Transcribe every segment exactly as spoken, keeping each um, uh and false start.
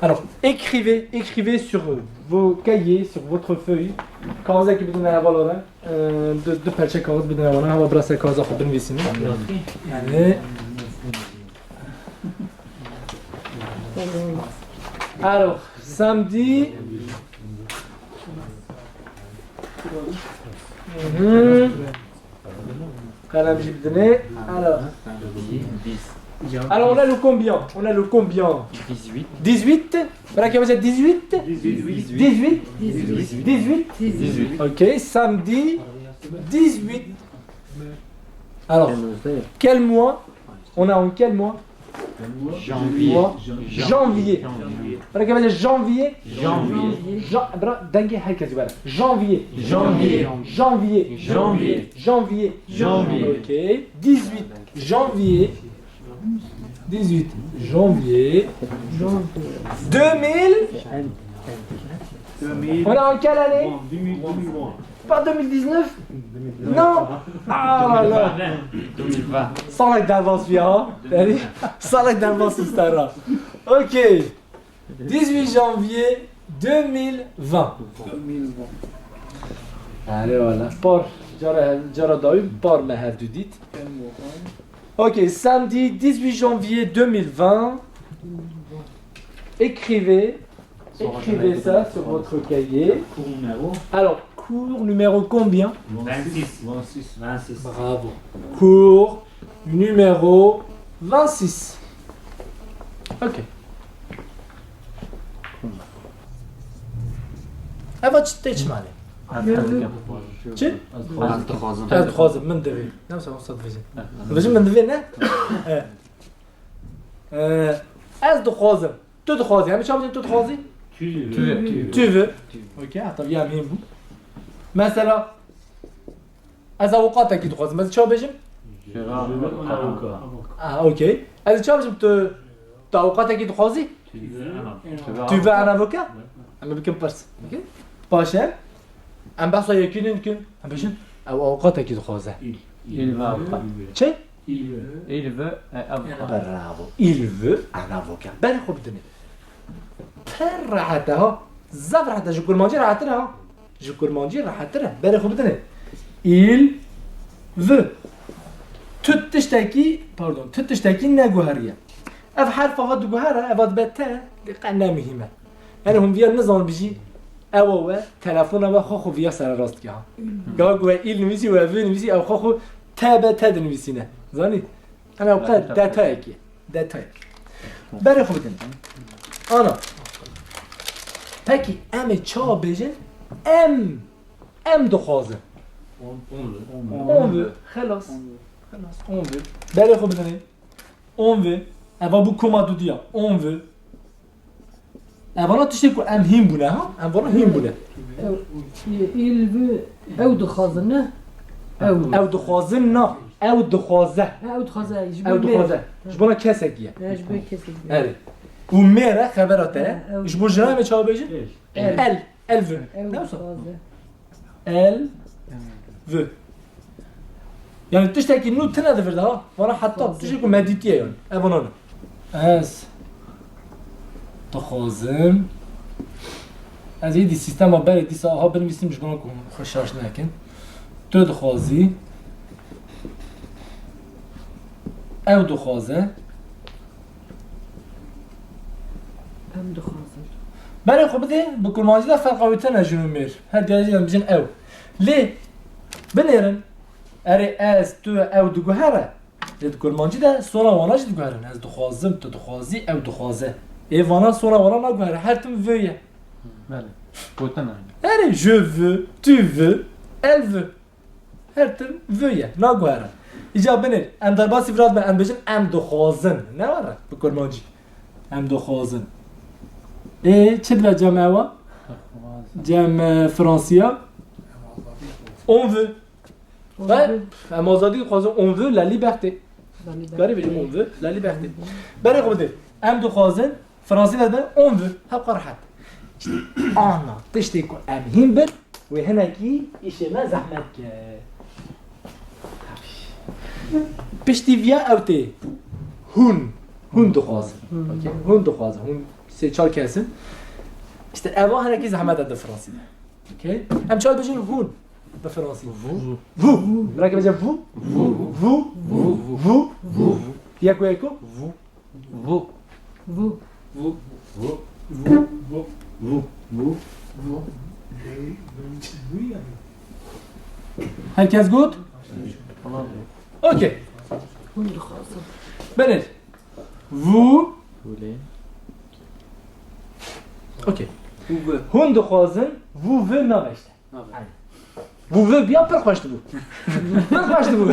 Alors, écrivez, écrivez sur vos cahiers, sur votre feuille. Kaxizekî bidin hevalore. Ee, du, du perçe kaxiz bidin hevalore. Hewa biraz ser kaxiza xwe binivîsin. Yani. Alors, samedi. Mhm. Qelem jî bidinê. Alors. Alors, on a le combien? On a le combien? Dix-huit. Dix-huit. Bırak ya, dix-huit. Dix-huit. Dix-huit. Dix-huit. Dix-huit. Ok, samedi dix-huit. Alors, quel mois? On a en quel mois? Janvier. Mois. Janvier. Janvier. Bırak ya, janvier. Janvier. Jan-, bırak, dengê herkes ver. Janvier. Janvier. Janvier. Janvier. Janvier. Janvier. Ok. Dix-huit janvier. Dix-huit janvier. Deux mille. On est en quelle année? Pas deux mille dix-neuf? Non. Ah là là. Deux mille vingt. Salak derbas ya. Yani, salak derbas ister ha. Ok. Dix-huit janvier deux mille vingt. Allez, voilà. Par, cara, cara dawî par me hevdu dît. Ok, samedi dix-huit janvier deux mille vingt. Écrivez, écrivez ça sur votre cahier. Cours numéro. Alors, cours numéro combien? Vingt-six. Vingt-six. Bravo. Cours numéro vingt-six. Ok. Eva çi tê çi malê? Çi? Ez dixwazim. Ez dixwazim, min divê. Ne mesela, wisa divêjin. Divêjin min divê, ne? E. E, ez dixwazim. Tu dixwazî. Em ê çawa bêjin tu dixwazî? Tu veux. Tu veux. Ok, heta vîya em hîn bû. Mesela, ez avûqatekî dixwazim. Ez ê çawa bêjim? Je veux un avocat. Ah, ok. Ez ê çawa bêjim tu, tu avûqatekî dixwazî? Tu veux un avocat. Tu veux un avocat? Em ê bikin pirs. Ok? Baş e. Em behsa yekînî dikin. Em bêjin, ew avûqatekî dixwaze. Il. Il veut avocat. Çi? Il veut. Il veut un avocat. Bravo. Il veut un avocat. Berê xwe bidinê. Pir rehet e ha. Zaf rehet e. Ji kurmancî rehetir e ha. Ji kurmancî rehetir e. Berê xwe bidinê. Il veut. Tu tiştekî, pardon, tu tiştekî neguheriye. Ev herfa ha diguhere, eva dibe te, lê qe ne muhîm e. Yani hûn viya nizanin bijî, ewa we, telefona we xwe xwe viya sererast ke ha. Gava ku we il nivîsî, we veut nivîsî, ew xwe xwe te be te dinivîsîne. Zanî? Ana ew qe detayekî. Detayek. Berê xwe bidin. Ana. Pekî em ê çawa bêjin? Em. Em dixwazin. On veut. On veut. Xelas. Xelas. On veut. Berê xwe bidinê. On veut. Eva bû koma dudiya. On veut. Evana tiştê ku em hîn bûne, ha? Em vana hîn bûne. Ew, il veut, ew dixwazin, ne? Ew. Ew dixwazin, na. Ew dixwaze. Ha, ew dixwaze, ji bo mêr. Ew dixwaze. Ji bona kesekî ye. Ha, ji bo kesekî ye. Erê. Û mêr e, xebera te ye. Ha, ew. Ji bo jina em ê çawa bêjin? El. El. El veut. Ew dixwaze. Elle veut. Yani tiştekî nû tune di vir de ha. Vana heta tiştekî ku me dîtiye yani. Ev vana ne? Ez dixwazim. Ez êdî sîstema berê dîsa aha binivîsim ji bona ku xwe şaş nekin. Tu dixwazî. Ew dixwaze. Em dixwazin. Berê xwe bidê, bi kurmancî de ferqa wê tune jin û mêr. Her diyarî em bijin ew. Lê binêrin, erê ez, tu, ew diguhere. Lê di kurmancî de sona wana jî diguherin. Ez dixwazim, tu dixwazî, ew dixwaze. Ê vana sona wana naguhere. Her tim veut ye. Belê. Gotin aynı. Erê, je veux, tu veux, elle veut. Her tim veut ye, naguhere. Îca binêr, em derbasî vira dibin, em bêjin, em dixwazin. Ne were? Bi kurmancî. Em dixwazin. Ê, çi dibe cem ewa? Cem, e, Fransiya? On veut. Ve em azadî dixwazin, on veut la liberté. La liberté. Garî bêjim, on veut la liberté. Berê xwe bidê. Em dixwazin, Fransî de de on veut, hewqa rehet. Ana, tiştê ku em hîn bin, wê hinekî îşê me zehmet ke. Piştî viya ew tê. Hûn. Hûn dixwazin. Okey? Hûn dixwazin. Hûn Sê çar kes in. Îşte eva hinekî zehmet e di fransî de. Okey? Em çawa bêjin hûn bi fransî? Vous. Vous. Belê ke bêje vous? Vous. Vous. Vous. Vous. Vous. Yeko yeko. Vous. Vous. Vous. Vous. Vous. Vous. Vous. Vous. Her kes got? Tamam. Okey. Hûn dixwazin. Belê. Vous. Vous voulez. Okey. Vous voulez. Hûn dixwazin, vous voulez nabe îşte. Nabe. Aynen. Vous voulez bien pir xweş dibû. Pir xweş dibû.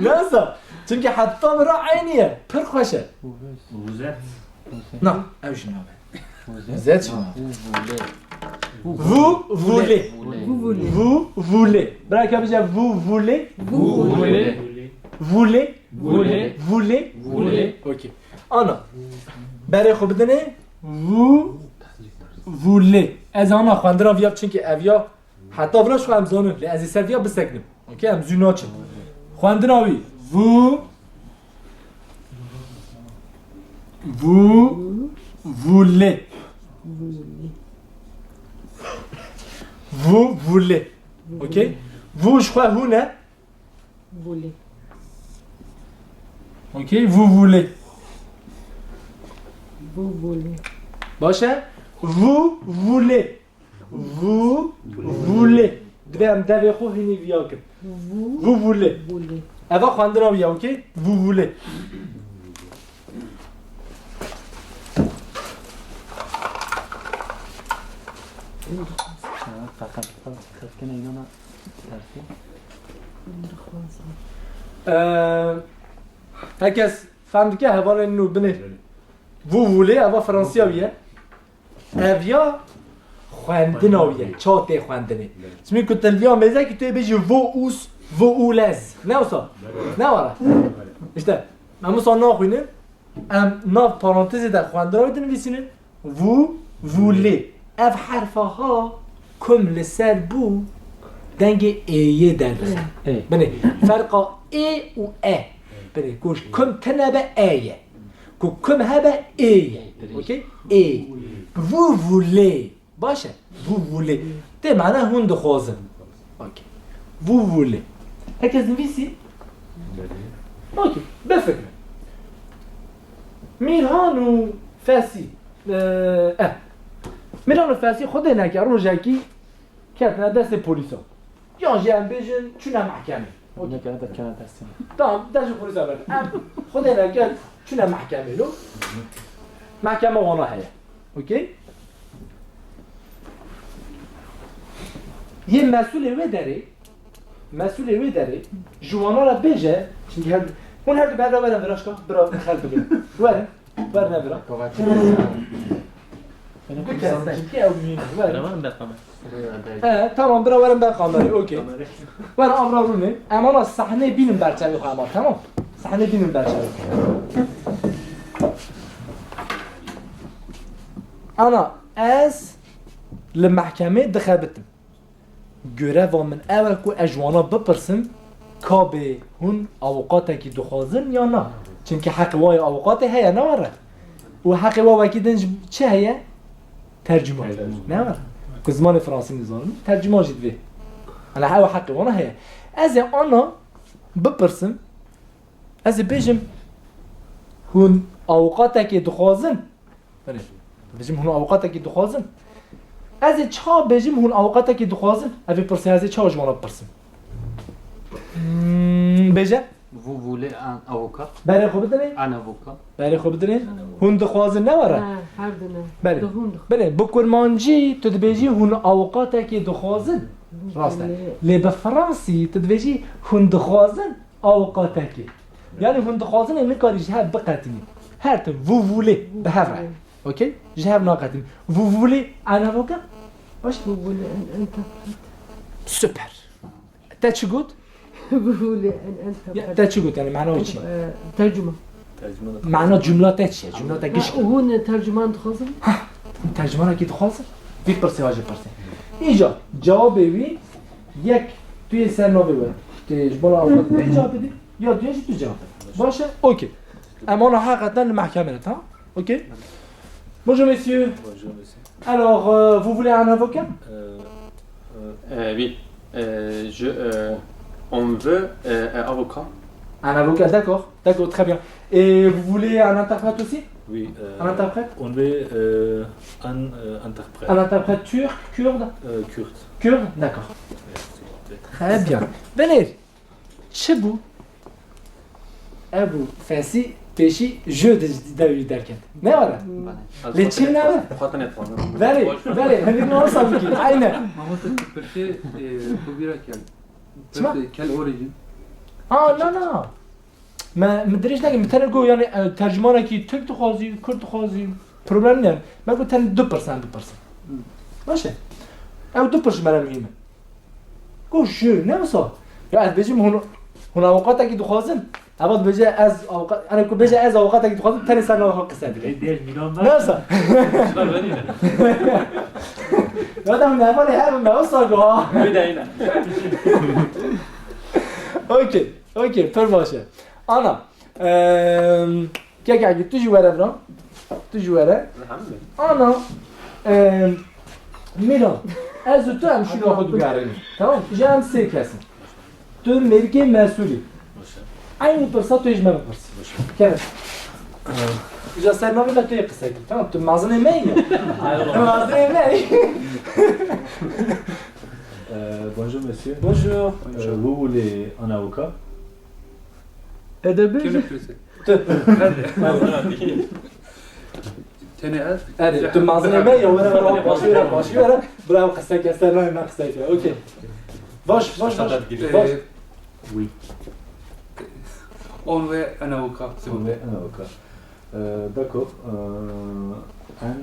Nasa. Çimkî heta vira eynî ye. Pir xweş e. Vous êtes. Na, ew jî nabe. Vous êtes. Vous êtes. Vous voulez. Vous voulez. Vous voulez. Vous voulez. Belê ke bêje vous voulez. Vous voulez. Voulez. Voulez. Voulez. Voulez. Voulez. Okey. Ana. Berê xwe bidinê. Vous voulez. Ez ana xwendina viya çimkî ev ya heta vira ji xwe em zanin. Lê ez ê ser viya biseknim. Okey, em zû naçin. Xwendina wî. Vous. Vous voulez. Vous voulez. Okey. Vous ji xwe hûn e. Voulez. Okey, vous voulez. Vous voulez. Baş e. Vous voulez. Vous voulez. Divê em devê xwe hinî viya kin. Vous. Vous voulez. Voulez. Eva xwendina wî ye, okey? Vous voulez. Ee, her kes fehm dike hevalên nû binê. Vous voulez, eva Fransiya wî ye. Ev ya xwendina wî ye, ça tê xwendinê. Çimkî ku tu li viya mêzekî tu yê bêjî vous us, vous voulez. Ne wisa? Ne were? Îşte, em wisa naxwînin, em nav parantezê de xwendina wî dinivîsînin. Vous voulez. Ev herfa ha kum li ser bû dengê êyê derdixe. Ê. Binê, ferqa ê û e. Binê, ku kum tune be e ye. Ku kum hebe ê ye. Okey? Ê. Vous voulez. Baş e. Vous voulez. Tê mana hûn dixwazin. Okey. Vous voulez. Herkes nivîsî? Okey. Bifikre. Mîrhan û Fesî. Ee, eh. Mîrhan û Fesî xwedê neke rojekî ketine destê polîsan. Yan jî em bêjin çûne mehkemê. Okey. Nekene te kene destê. Tamam, dest ji polîsa berde. Em xwedê neke çûne mehkemê lo. Mehkeme wana heye. Okey? Yê mesulê wê derê, mesulê wê derê ji wana re bêje, çimkî her, hûn her du berde werin vira şka, bira xel bigrin. Werin. Werne bira. Du kes, çimkî ew mîn, werne. Tamam, ben tamam. He, tamam, bira werin ben kamerayê, okey. Were amra rûnê. Em ana sahneyê bînin ber çavê xwe, ema, tamam. Sahneyê bînin ber çavê xwe. Ana, ez li mehkemê dixebitim. Göreva min ew e ku ez ji wana bipirsim, ka bê hûn awqatekî dixwazin ya na. Çimkî heqê wa yê awqatê heye, ne were? Û heqê wa wekî din ji çi heye? Tercûman. Tercûman. Ne were? Ku zimanê fransî nizanim, tercûman jî divê. Ana ew heqê wana heye. Ez ê ana bipirsim, ez ê bêjim, hûn awqatekê dixwazin? Belê. Dibêjim hûn awqatekî dixwazin. Ez ê çawa bêjim hûn awqatekî dixwazin? Ev ê pirsê ez ê çawa ji wan re bipirsim? Hmm, bêje. Vous voulez un avocat? Berê xwe bidinê. Un avocat. Berê xwe bidinê. Hûn dixwazin ne were? Ha, her du ne. Belê. Di hûn dixwazin. Belê, bi kurmancî tu dibêjî hûn awqatekî dixwazin. Rast e. Belê. Lê bi fransî tu dibêjî hûn dixwazin. Awqatekê. Yanî hûn dixwazin ê nikarî ji hev biqetinî. Her tim, vous voulez, bi hev re. Okey? Ji hev naqetinî. Vous voulez un avocat? Baş? Vous voulez un interprète? Super. Te çi got? Vous voulez un interprète? Ya, te çi got? Yanî mana wî çi? Ee, tercüman. Mana cumla te çi ye? Cumla te giş. Ha, hûn tercüman dixwazin? Ha, tercümanekî dixwazin? Vî pirsê wa jê pirsê. Îca cewabê wî yek tu yê ser navê we. Tu yê ji bona avukatê wê cewab bidî, ya tu yê jî tu cewab bidî. Baş e? Okey. Em ana heqeten li mehkemê ne, tamam? Okey? Bonjour messieurs. Bonjour monsieur. Alors, euh, vous voulez un avocat ? Euh, euh, oui. Euh, je, euh, on veut, euh, un avocat. Un avocat, d'accord. D'accord, très bien. Et vous voulez un interprète aussi ? Oui. Euh, un interprète ? On veut, euh, un, euh, interprète. Un interprète turc, kurde ? Euh, kurde. Kurde ? D'accord. Merci. Très bien. Venez. Çi bû? Ev bû fesî pêşî jeu de ji dewî derket. Ne were? Lê çi ne? Xwe tine dixwazim. Belê, belê, hindik wasa bikî. Aynen. Mamoste, tu pirtê, e, xwe bîra kel. Çima? Pirtê kel origin. Ah, na, na. Me, min dirêj nekir, min tenê got, yani, e, tercümanekî Tirk dixwazî, Kurd dixwazî, problem nîne. Me got, tenê du pirsan bipirsin. Hmm. Baş e. Ew du pirs ji me re muhîm e. Got, jeu, ne wisa? Ya ez bêjim, hûn, hûn avûkatekî dixwazin? Eva dibêje, ez avûka-, yani ku bêje, ez avûkatekî dixwazim, tenê ser navê xwe qise dike. Ê, dêr Mîlan ver. Ne wisa? Ya da hûn hevalê hev in, me wisa got, ha. Wê de yine. Okey, okey, pir baş e. Ana, ehm, Kekekî, tu jî were vira. Tu jî were. Elhamdülillah. Ana, e, Mîran, ez û tu em şûna xwe digerînin. Tamam? Ji em sê kes in. Tu mêrikê mesûlî. Eynî pirsa tu yê ji me bipirsî. Kevin. Îja ser navê me tu yê qise kî. Tamam, tu mezinê me yî. Tu mezinê me yî. Euh, bonjour monsieur. Bonjour. Euh, vous voulez un avocat ? Edebê Kevin jî. Tenê ez? Erê, tu mezinê me ya, were, were, başî were, başî were. Bira, qise ke ser navê me qise ke. Okey. Baş, baş, baş. Baş. Oui. On veut un avocat, s'il vous plaît. On veut un avocat. Euh, d'accord. Euh, un,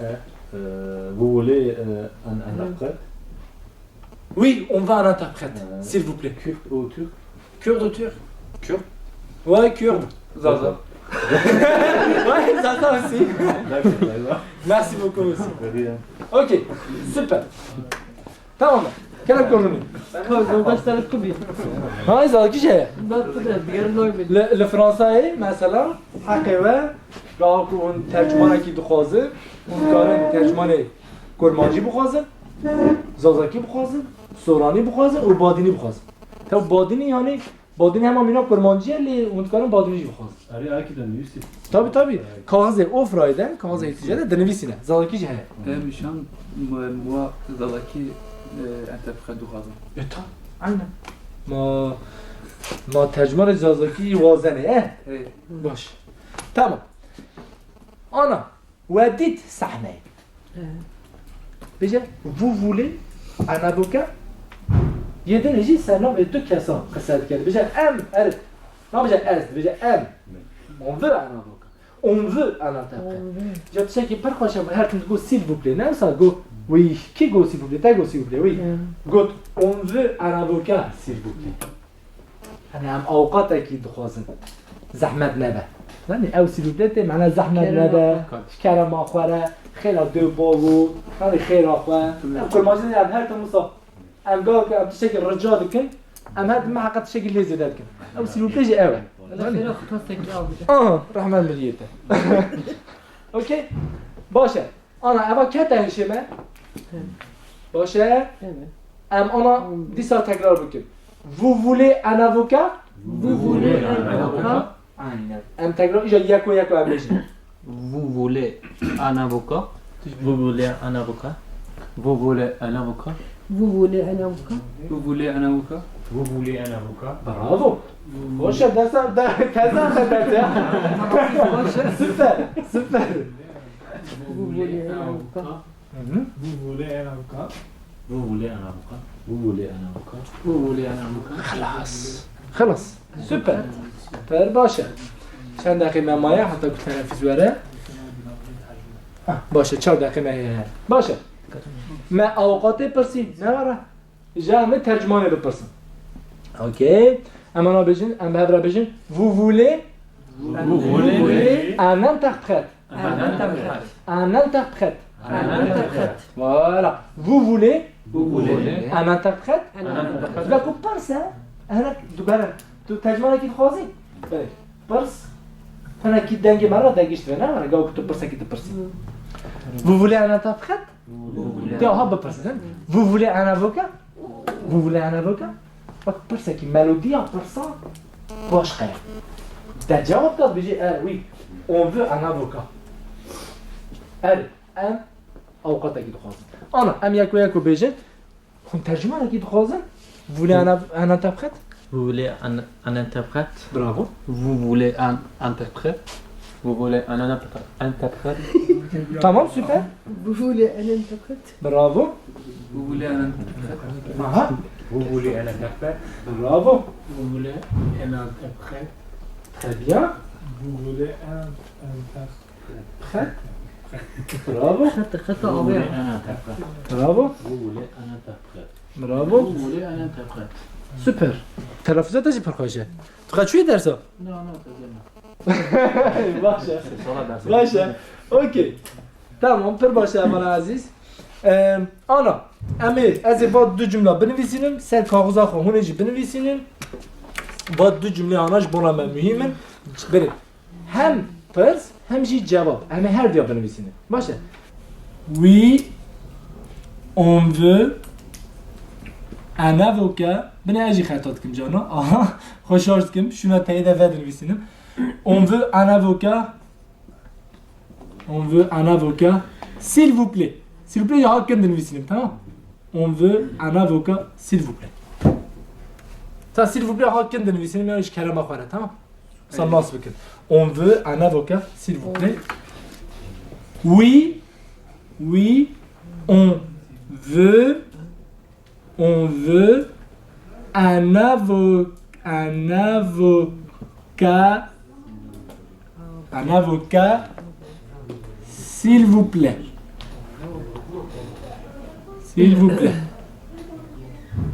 un, euh, vous voulez, euh, un interprète ? Oui, on veut un interprète, euh, s'il vous plaît. Kurde ou turc ? Kurde ou turc ? Kurde. Ouais, kurde. Zaza. Ouais, Zaza aussi. D'accord, d'accord. Merci beaucoup aussi. De rien. Ok, super. Tamam. Kerem konuşun. Ka, zoldaş taraf kubi. Ha, Zazakî jî heye. Li, li Fransayê, mesela, heqê we, gaha ku hûn tercümanekî dixwazin, hûn dikarin tercümanê kurmancî bixwazin, zazakî bixwazin, soranî bixwazin û badînî bixwazin. Tev badînî, yani, badînî hema mîna kurmancî ye, lê hûn dikarin badînî jî bixwazin. Erê, ayakî de nivîsî. Tabii, tabii. Evet. Kaxizê ofrayê de, kaxizê îltîcê de dinivîsîne. Zazakî jî heye. Em nîşan ma, ma zazakî, e, interpret dixwazin. E, tamam. Aynen. Ma, ma tercümanê zazakî wazenê, e? Hey. Baş. Tamam. Ana. We dît sahneyê. He. Bêje, vous voulez un avocat? Yê din jî ser navê du kesan qise dike. Bêje, em, erê, nabêje ez, dibêje em. On veut un avocat. On veut un interprète. On veut. Ja tiştekî pir xweş e, her tim digot s'il vous plaît. Ne wisa got, wî, kî got s'il vous plaît? Te got s'il vous plaît, wî. He. Got, on veut un avocat, s'il vous plaît. Hani em awqatekî dixwazin. Zehmet nebe. Zanî ew sîlûbletê mene zehmet nebe. Kerema xwe. Ji kerema xwe re. Xêra dê û bav û. Zanî xêra xwe. Em kurmancî de em her tim wisa. Em gavke em tiştekî rica dikin. Em her tim heqa tiştekî lê zêde dikin. Ew sîlûbletê jî ew e. Zanî? Xêra xwe tastekî av bide. Aha, rehmet miriyê te. Okey. Baş e. Ana, eva kete hişê me. Baş e? Evet. Em ana dîsa tekrar bikin. Vous voulez un avocat? Vous voulez un avocat? Aynen. Em tekrar, îja yeko yeko em bêjin. Vous voulez un avocat? Vous voulez un avocat? Vous voulez un avocat? Vous voulez un avocat? Vous voulez un avocat? Vous voulez un avocat? Bravo. Hoş e, dersa, de, tezan da ders ya. Süper, süper. Vous voulez un avocat? Hı hı. Vous voulez un avocat? Vous voulez un avocat? Vous voulez un avocat? Vous voulez un avocat? Xelas. Xelas. Süper. Süper, baş e. Çend deqî me maye heta ku teneffüs were? Ha, baş e, çar deqî me heye. Baş e. Me avukatê pirsî, ne were? Ji em ê tercümanê bipirsin. Okey. Em ana bêjin, em bi hev re bêjin, vous voulez, vous voulez un interprète. Un interprète. Un interprète. Un interprète. Voilà. Vous voulez, vous voulez un interprète. Un interprète. Tu vas couper ça. Hinek dubare. Tu tercümanekî dixwazî? Belê. Pirs. Hinekî dengê me re degişt ve, ne? Gava ku tu pirsekî dipirsî. Vous voulez un interprète? Te aha bipirsin. Vous voulez un avocat? Vous voulez un avocat? Bak, pirsekî, melodiya pirsa başqa ye. Te cewab da, dibêjî, eh, oui, on veut un avocat. Erê, em avûkatekî dixwazin. Ana, em yeko yeko bêjin. Hûn tercûmanekî dixwazin? Vous voulez un av-, un interprète? Vous voulez un, un interprète? Bravo. Vous voulez un interprète? Vous voulez un interprète? Tamam, super. Vous voulez un interprète? Bravo. Vous voulez un interprète? Aha. Vous voulez un interprète? Bravo. Vous voulez un interprète? Très bien. Vous voulez un, un interprète? Bravo. Xeta, xeta Vous abi. Voulez un interprète? Bravo. Vous voulez un interprète? Bravo. Vous voulez un interprète? Super. Telaffuzê te jî pir xweş e. Tu qet çûyî dersa? Non, non, pas vraiment. Baş e. C'est ça la base. Baş e. Okey. Tamam, pir baş e, hevala ezîz. Em, ana, em ê, ez ê va du cumla binivîsînim, ser kaxiza xwe hûn ê jî binivîsînin. Va du cumlê ana ji bona me muhîm in. Berê. Hem pirs, hem jî cevab. Em ê her duya binivîsînin. Baş e. Oui, on veut un avocat. Binê ez jî xeta dikim cana. Aha, xwe şaş dikim. Şûna teyê de vedinivîsînim. On veut un avocat. On veut un avocat. S'il vous plaît. S'il vous plaît, ya kin dinivîsînim, tamam? On veut un avocat, s'il vous plaît. Ta s'il vous plaît, ha kin dinivîsînim, ya ji kerema xwe re, tamam? Sa nas bikin. On veut un avocat, s'il vous plaît. Oui, oui, on veut On veut un avo-, un avocat, un avocat, s'il vous plaît. S'il vous plaît.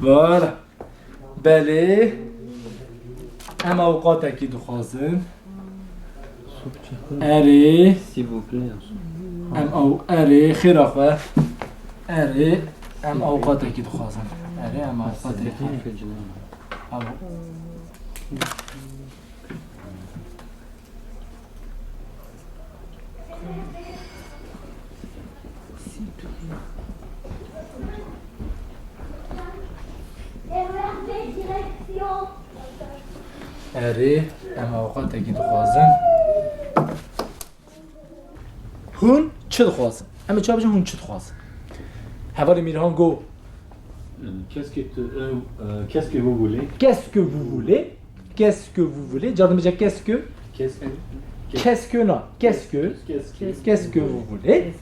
Voilà. Belê. Em avûkatekî dixwazin. Erê. S'il vous plaît. Em aw-, erê, xêra xwe. Erê, em avûkatekî dixwazin. Erê, em avûkatekî. Aw. Erê, em avûkatekî dixwazin. Hûn çi dixwazin? Em ê çawa bijin, hûn çi dixwazin? Hevalê Mîrhan got. Euh, qu'est-ce que tu, euh, euh, qu'est-ce que vous voulez? Qu'est-ce que vous voulez? Qu'est-ce que vous voulez? Cardim bêje qu'est-ce que? Qu'est-ce que? Qu'est-ce que na? Qu'est-ce que? Qu'est-ce que? Qu'est-ce que vous voulez?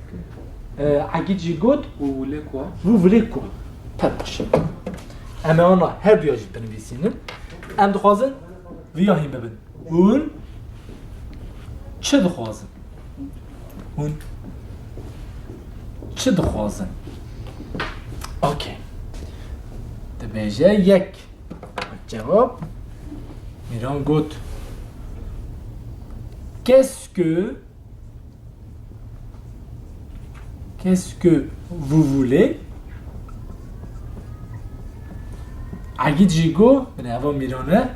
Euh, Egîd jî got. Vous voulez quoi? Vous voulez quoi? Pir baş. Em ê ana her duya jî binivîsînin. Em dixwazin viya hîn bibin. Hûn çi dixwazin? Hûn çi dixwazin? Okey. Dibêje yek. Cevap. Mîran got. Qu'est-ce que, qu'est-ce que vous voulez? Egîd jî got, binê eva Mîran e.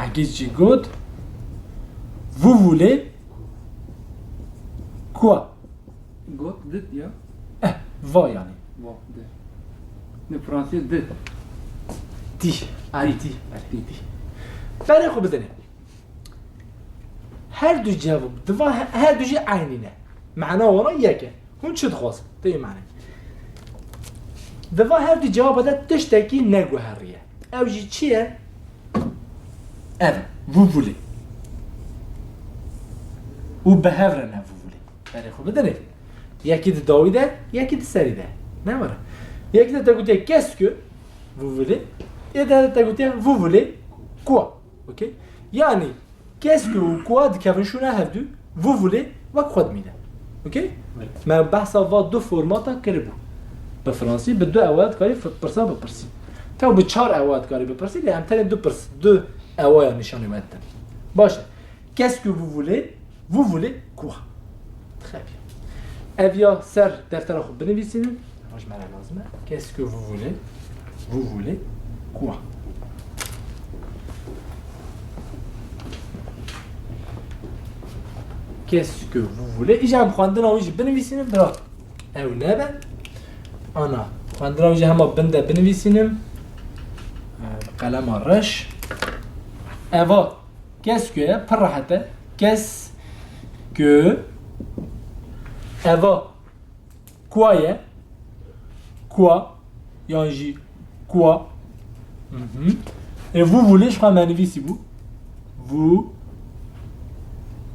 Egîd jî got. Vous voulez quoi? Got, dit ya. Eh, va yani. Va, dit. Ne fransî dit. Dit. Ay, dit. Dit. Berê xwe bidinê. Her du cevab, diva he-, her du jî eynî ne. Mana wana yek e. Hûn çi dixwazin? Tê mane. Diva her du cevaba de tiştekî neguheriye. Ew jî çi ye? Ev e. Vous voulez. Û bi hev re ne vous voulez. Berê xwe bidinê. Yekî di dawî de, yekî di serî de. Ne were? Yekî de te gotiye qu'est-ce que vous voulez, ê de te gotiye vous voulez quoi. Okey? Yanî qu'est-ce que û quoi dikevin şûna hevdu, vous voulez wek xwe dimîne. Okey? Evet. Me behsa va du formata kiribû. Bi fransî, bi du ewa dikarî f-, pirsa bipirsî. Tew bi çar ewa dikarî bipirsî, lê em tenê du pirs, du ewaya nîşanî me didin. Baş e. Qu'est-ce que vous voulez? Vous voulez quoi? Très bien. Ev ya ser deftera xwe binivîsînin. Ev ji me re lazim e. Qu'est-ce que vous voulez? Vous voulez quoi? Qu'est-ce que vous voulez? Îcar em xwendina wî jî binivîsînin, bira. Ew nebe. Ana, xwendina wî jî hema bin de binivîsînim. Ee, bi qelema reş. Eva. Qu'est-ce que ye? Pir rehet e. Qu'est-ce que? Eva. Quoi ye? Quoi? Yan jî quoi? Mhm. Et vous voulez, je crois, me nivîsî bû. Vous,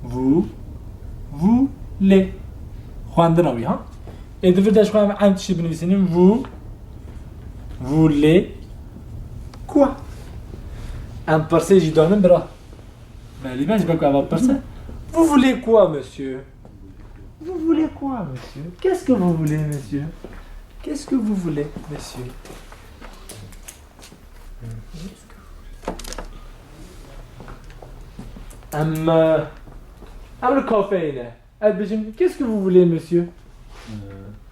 vous voulez. Xwendina wî, ha? Ê di vir de ji xwe em, em tiştî binivîsînin. Vous voulez quoi? Em pirsê jî danin, bira. Belî ben ji ber ku eva pirse. Vous voulez quoi, monsieur? Vous voulez quoi, monsieur? Qu'est-ce que vous voulez, monsieur? Qu'est-ce que vous voulez, monsieur? Em, e, em li kafeyê ne. Ez bêjim, qu'est-ce que vous voulez, monsieur? Ee,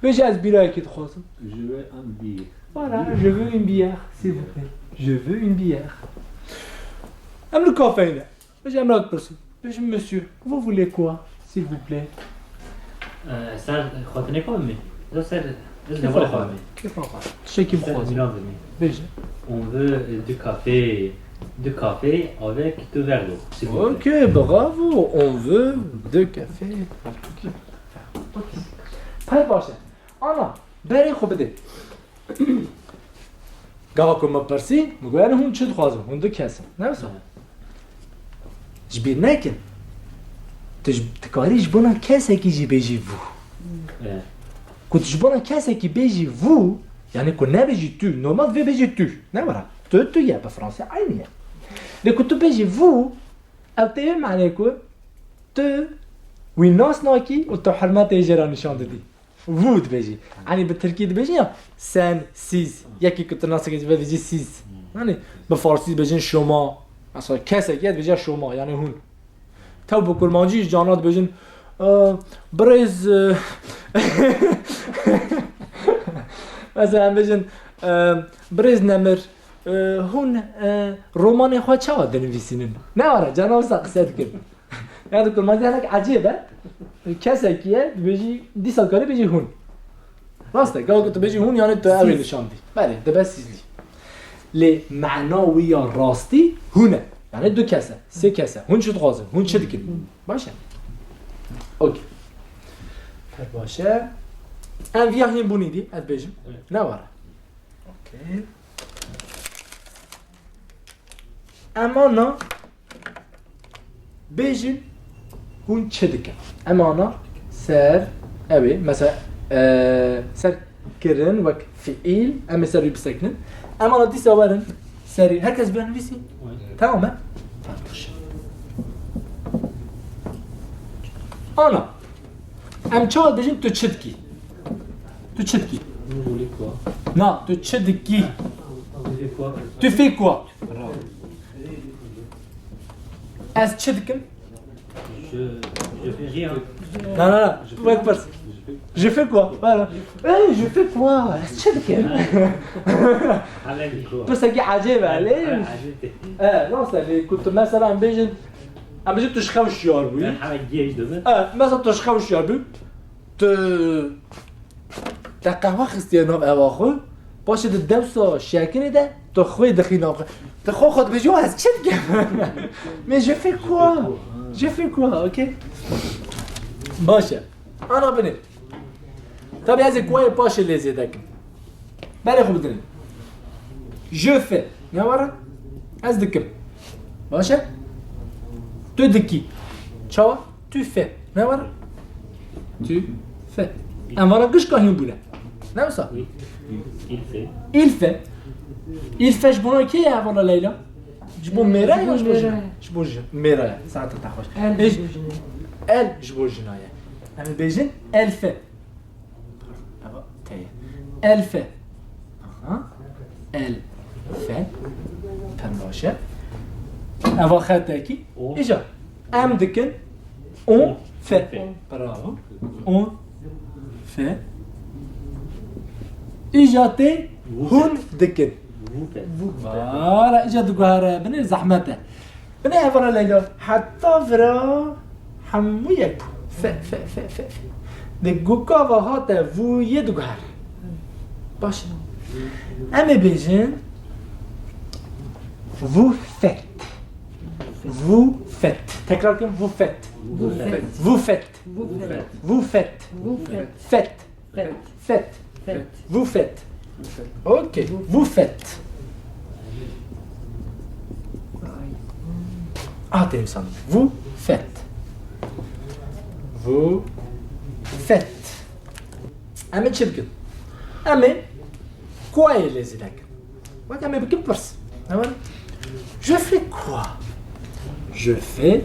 Bêje, ez bîrayekê dixwazim. Je veux un beer. Voilà, je veux une bière, s'il vous plaît. Je veux une bière. Em li kafeyê ne. Bêje, em ne dipirsin. Bêjim, monsieur, vous voulez quoi, s'il vous plaît? Ee, ser xwatinê xwe bimî. Ser, ser hevalê xwe bimî. Kêfa xwe. Tiştekî bixwazim. Bêje. On veut, euh, du café, du café avec deux verres d'eau, s'il vous plaît. Ok, bravo. On veut deux cafés. Ok. Pir baş e. Ana, berê xwe bide. Gava ku me pirsî, min got, "Yanî hûn çi dixwazin? Hûn du kes in." Ne wisa? Evet. Ji bîr nekin. Tu ji, dikarî ji bona kesekî jî bêjî vous. Evet. Ku tu ji bona kesekî bêjî vous, yanî ku nebêjî tu, normal vê bêjî tu. Ne were? Tu, tu ye, bi fransî eynî ye. Lê ku tu bêjî vous, ev tê manê ku tu wî nas nakî û tu hurmetê jê re nîşan didî. Vous dibêjî. Yanî bi tirkî dibêjin ya sen, siz. Yekî ku tu nas nakî dibêjî siz. Yanî bi farsî dibêjin şoma. Mesela kesekî ye dibêje şoma, yanî hûn. Tew bi kurmancî ji carna dibêjin, e, birêz, e, mesela em bêjin, e, birêz Nemir, e, hûn, e, romanê xwe çawa dinivîsînin? Ne were, carna wisa qise dikin. Ya di kurmancî hinek ecêb e. Kesekî ye, dibêjî, dîsa dikarî bêjî hûn. Rast e, gava ku tu bêjî hûn, yanî tu ew ê nîşan dî. Belê, dibe sîzlî. Lê mana wî ya rastî hûn e. Yanî du kes e, sê kes e. Hûn çi dixwazin? Hûn çi dikin? Baş e? Okey. Pir baş e. Em viya hîn bûnî dî, ez bêjim. Evet. Ne were? Okey. Em ana bêjin, hûn çi dikin? Em ana ser, ew ê, mesela, e, ser kirin wek fiîl, em ê ser wî bisekinin. Em ana dîsa werin serî. Her kes binivîsî? Tamam e? Ana. Em çawa dibêjin tu çi dikî? Tu çi dikî? Vous voulez quoi? Na, tu çi dikî? Vous voulez quoi? Tu fais quoi? Bravo. Ez çi dikim? Je, je fais rien. Na, na, na. Wek pirs. Je fais quoi? Voilà. Eh, je fais quoi? Ez çi dikim? Avec quoi? Pirsekî ecêb e, lê. Acil. Eh, nasıl? Lê ku tu mesela em bêjin, em bêjin tu ji xew şiyar bûyî. Ben hemen geç dedim. Eh, mesela tu ji xew şiyar bûyî. Tu te qehwe xistiye nav eva xwe, paşê di dewsa şekinê de tu xwê dixî nav xwe. Tu xwe xwe dibêjî, "Wa ez çi dikim?" Mais je fais quoi? Je fais quoi? Ok? Baş e. Ana binê. Tabii ez ê kuayê paşê lê zêde kim. Berê xwe bidin. Je fais. Ne were? Ez dikim. Baş e? Tu dikî. Çawa? Tu fais. Ne were? Tu fais. Em vana gişka hîn bûne. Ne wisa? Oui. Il fait. Il fait. Il fait ji bona kê ye hevala Leyla? Ji bo mêre ya ji bo jina? Ji bo jin. Mêre ye. Saeta te xweş. El ji bo jinê. El ji bo jina ye. Em ê bêjin elle fait. Eva te ye. Elle fait. Aha. Elle fait. Pir baş e. Eva xetekî. O. Îja. Em dikin. On fait. Bravo. On fait. Îja tê hûn dikin. Vous faites. Voilà, îja diguhere. Binê zehmet e. Binê hevala Leyla. Heta vira hemû yek bû. Fe, fe, fe, fe, fe. Di gukava hate vous yê diguhere. Baş e. Em ê bêjin vous faites. Vous faites. Tekrar kim? Vous faites. Vous faites. Vous faites. Vous faites. Vous faites. Vous faites. Faites. Faites. Faites. Faites. Vous faites. Ok. Vous faites. Ah, t'es ensemble. Vous faites. Vous faites. Em ê çi bikin? Em ê quoi yê lê zêde kin. Wek em ê bikin pirs. Ne were? Je fais quoi? Je fais.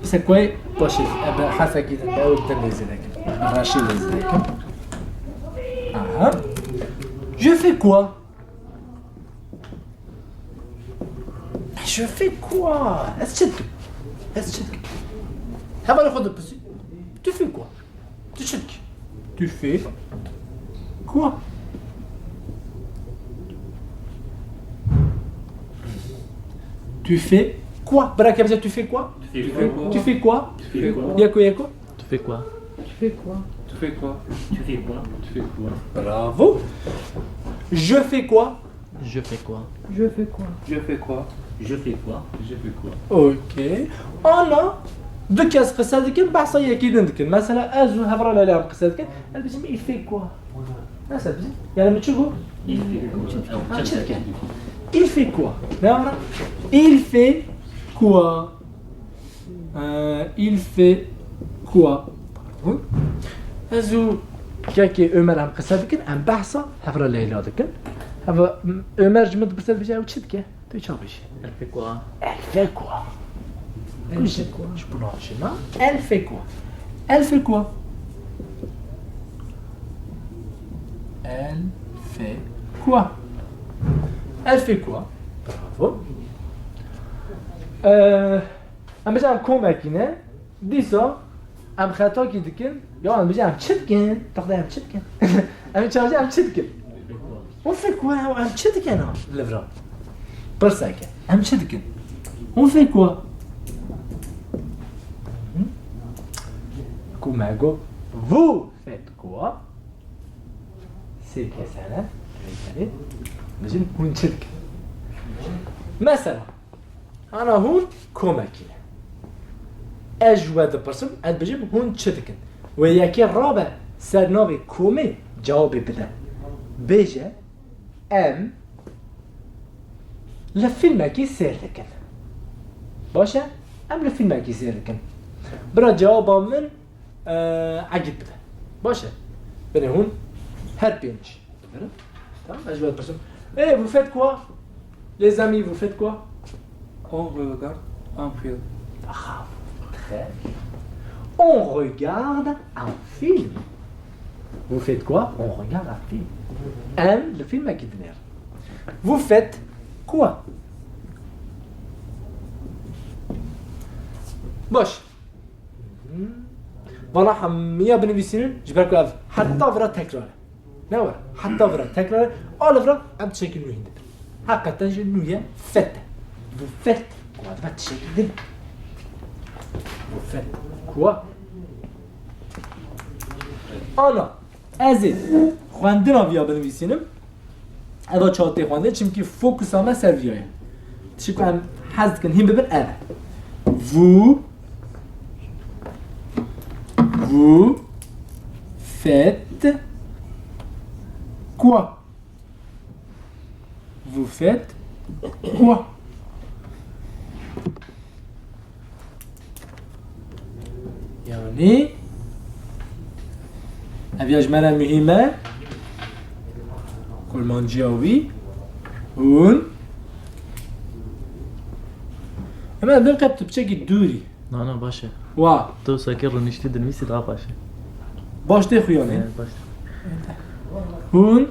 Mesela quoi? Baş e. Em ê bi herfekî din, bi ew din lê zêde kin. Bi reşê lê zêde kin. Aha. Je fais quoi? Je fais quoi? Ez çi dikim? Ez çi dikim? Hevalê xwe dipirsî. Tu fais quoi? Tu çi dikî? Tu fais quoi? Tu fais quoi? Bira ke bize tu fais quoi? Tu fais quoi? Tu fais quoi? Tu fais quoi? Yeko yeko. Tu fais quoi? Tu fais quoi? Tu fais quoi? Tu fais quoi? Tu fais quoi? Bravo. Je fais quoi? Je fais quoi? Je fais quoi? Je fais quoi? Je fais quoi? Je fais quoi? Ok. Ana du kes qise dikin, behsa yekî din dikin. Mesela ez û Hevra Leyla em qise dikin. Ez dibêjim il fait quoi? Mesela bizim. Yani mi çi got? Il fait quoi? Ha, çi dikin? Il fait quoi? Ne var? Il fait quoi? Euh, il fait quoi? Pardon. Ez û kekê Ömer em qise dikin, em behsa Hevra Leyla dikin. Hevra, Ömer ji min dipirse dibêje ew çi dike? Tu çawa bêjî? Elle fait quoi? Elle fait quoi? Elle fait quoi? Ji bo navçîna. Elle fait quoi? Elle fait quoi? Elle fait quoi? Elle fait quoi? Bravo. Euh, Em bêjin em komekî ne, dîsa em xetakî dikin, ya em bêjin em çi dikin? Taxta em çi dikin? Em çawa em çi dikin? On fait quoi? Em çi dikin ha? Li vir a. Pirseke. Em çi dikin? On fait quoi? Hı? Ku me got, vous faites quoi? Sê kes hene. Bêjin hûn çi dikin? Mesela, Ana hûn komekî ne. Ez ji we dipirsim, ez dibêjim hûn çi dikin? Wê yekê rabe ser navê komê cewabê bide. Bêje, em li fîlmekî sêr dikin. Baş e? Em li fîlmekî sêr dikin. Bira cewaba min, e, Egîd bide. Baş e? Binê hûn her pênc. Tamam, ez ji we dipirsim. Eh, vous faites quoi? Les amis, vous faites quoi? On regarde un film. Bravo. Très bien. On regarde un film. Vous faites quoi? On regarde un film. Em li fîlmekî dinêrin. Vous faites quoi? Baş. Vala hemiya binivîsînin, ji ber ku ev heta vira tekrar e. Ne were? Heta vira tekrar e. A li vira em tiştekî nû hîn dibin. Heqeten jî nû ye, fête. Vous faites quoi? Dibe tiştekî din. Vous faites quoi? Ana, ez ê xwendina viya binivîsînim. Eva çawa tê xwendin, çimkî fokusa me ser viya ye. Tişt ku em hez dikin hîn bibin ev e. Vous, vous faites quoi? Vous faites quoi? Yanî, ev ya ji me re muhîm e. Kurmanciya wî. Hûn. Hemen ev qet tu piçekî dûrî. Na, na, baş e. Wa. Tu sakê rûniştî dinivîsî daha baş e. Baş tê xuyanê. Evet, baş. Hûn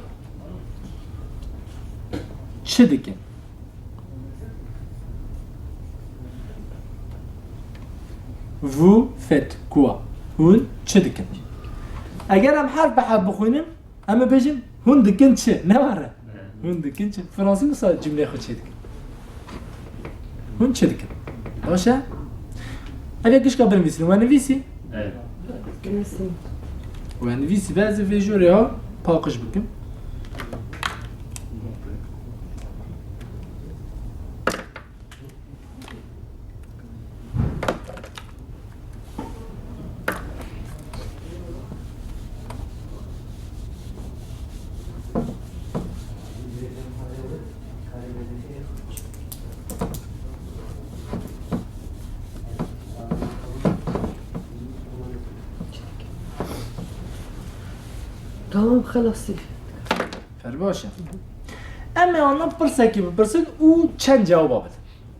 çi dikin? Vous faites quoi? Hûn çi dikin? Eger em herf bi herf bixwînin, em ê bêjin, hûn dikin çi? Ne were? Hûn dikin çi? Fransî wisa cimleyê xwe çêdikin. Hûn çi dikin? Baş e? Ev yek gişka binivîsînin, we nivîsî? Evet. Û em nivîsî be ez ê vê jorê ha paqij bikim. Tamam, xelasî. Ferbaş e. Em ê ana pirsekî bipirsin û çend cewaba bidin.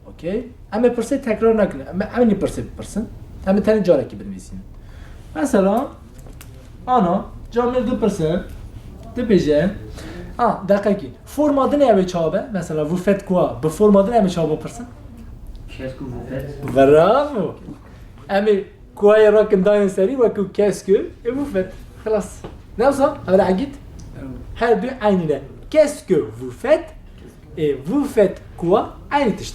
Okey? Em ê pirsê tekrar nekin. Em ê eynî pirsê bipirsin. Em ê tenê carekî binivîsînin. Mesela, ana, camêr dipirse, dibêje, a, deqekî. Forma din ê ew ê çawa be? Mesela, vous faites quoi? Bi forma din em ê çawa bipirsin? Qu'est-ce que vous faites? Bravo! Em ê kuayê rakin dayên serî wekî qu'est-ce que ê vous faites. Xilas. Ne wisa? Ev re egît? Her du eynî ne. Qu'est-ce que vous faites? Ê vous faites quoi? Eynî tişt.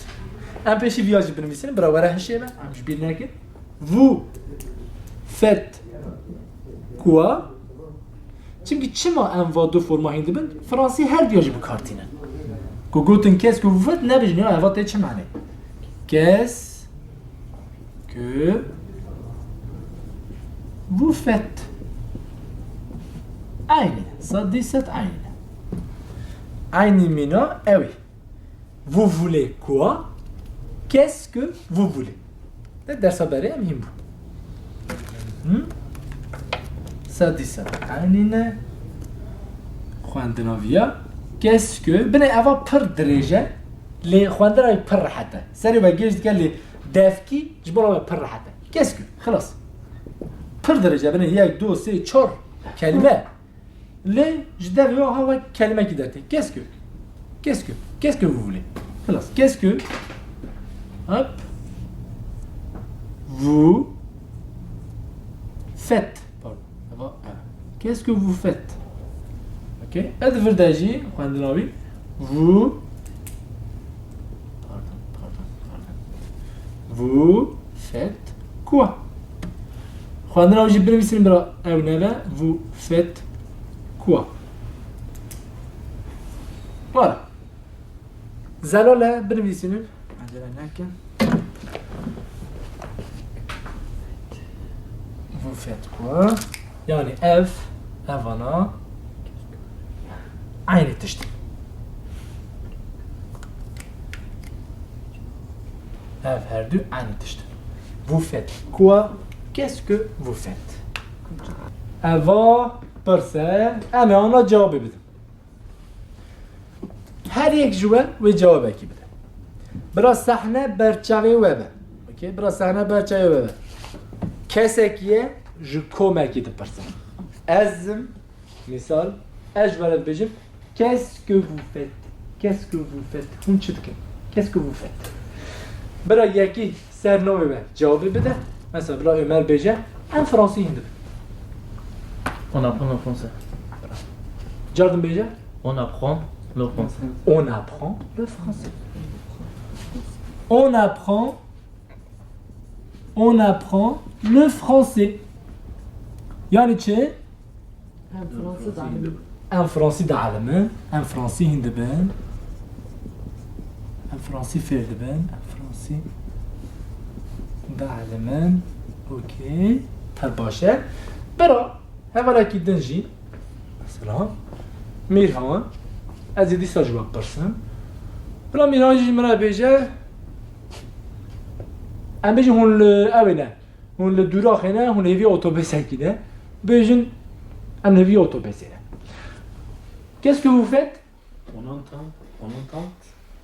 Em pêşî viya jî binivîsînin, bira were hişê me. Em ji bîr nekin. Vous faites quoi? Çimkî çima em va du forma hîn dibin? Fransî her duya jî bi kar tînin. Ku gotin qu'est-ce que vous faites, nebêjin ya eva tê çi manê? Qu'est-ce que vous faites? Eynî. Sed dîset eynî. Eynî mîna ew ê. Vous voulez quoi? Qu'est-ce que vous voulez? De dersa berê em hîn bû. Hı? Sed dîset eynî ne. Xwendina viya. Qu'est-ce que? Binê eva pir dirêj e. Lê xwendina wî pir rehet e. Serê we gêj dike lê devkî ji bo we pir rehet e. Qu'est-ce que? Xilas. Pir dirêj e. Binê yek, du, sê, çar kelîme. Lê ji devê wa ha wek kelimekî dertê. Qu'est-ce que? Qu'est-ce que? Qu'est-ce que vous voulez? Xilas. Qu'est-ce que? Hop. Vous faites. Pardon. Eva, ev. Qu'est-ce que vous faites? Ok. Ed vir de jî xwendina wî. Vous Pardon, pardon, pardon. Vous faites quoi? Xwendina wî jî binivîsînin bira ew nebe. Vous faites quoi? Voilà. Zelal e, binivîsînin. Acele nekin. Vous faites quoi? Yani ev, evana, eynî tişt in. Ev her du eynî tişt in. Vous faites quoi? Qu'est-ce que vous faites? Eva pirse, em ê ana cewabê bidin. Her yek ji we wê cewabekî bide. Bira sehne ber çavê we be. Okey? Bira sehne ber çavê we be. Kesekî ye ji komekî dipirse. Ez im, misal, ez ji we re dibêjim, qu'est-ce que vous faites? Qu'est-ce que vous faites? Hûn çi dikin? Qu'est-ce que vous faites? Bira yekî ser navê we cewabê bide. Mesela bila Ömer bêje, em fransî hîn dibin. On apprend le français. Cardin bêje? On apprend le français. On apprend le français. On apprend, on apprend le français. Yani çi? Em fransî dialimin. Em fransî dialimin. Em fransî hîn dibin. Em fransî fêr dibin. Em fransî dialimin. Okey. Her baş e. Bira, hevalekî din jî. Mesela, Mîrhan. Ez ê dîsa ji we pirsim. Bila Mîrhan jî ji min re bêje. Em bêjin hûn li ew ê ne. Hûn li dûraxê ne, hûn hêvî otobêsekî ne. Bêjin, em hêvî otobêsê ne. Qu'est-ce que vous faites? On entend, on entend,